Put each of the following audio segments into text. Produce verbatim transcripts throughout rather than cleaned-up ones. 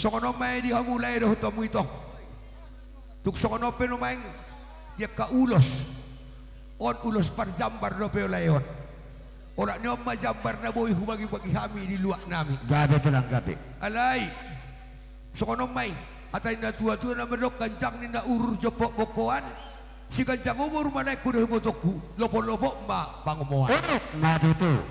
Songon on ma i di hamu lae dohot hamu ito. Tung songon on pe nuaeng di angka ulos. On ulos parjambar dope lae on. Olat ni on ma jambar na boi hubagi-bagi hami di luat nami. Gabe tulang, gabe. Alai songon on ma i, hata ni na tua-tua na mandok ganjang ni na urur jompok bongkoan, siganjang umur ma laengku dohot ibotongku, lopot-lopot ma pangomoan. Emma tutu.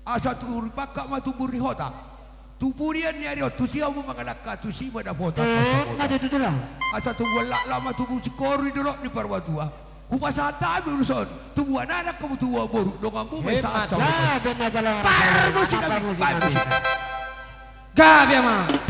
Asa tubu ni pangkat ma tubu ni hotang. Tu pudian ni ari on tusi hamu mangalangka tusi ma dapotan. Emma tutu tulang. Asa tubuan laklak ma tubu singkoru di dolok ni parumatua. Hupasahat hami ulos on, tubuan anak hamu tubuan boru, donganmu ma i sahat. Emma tutu. Parmusik nami, parmusik nami. Gabe ma.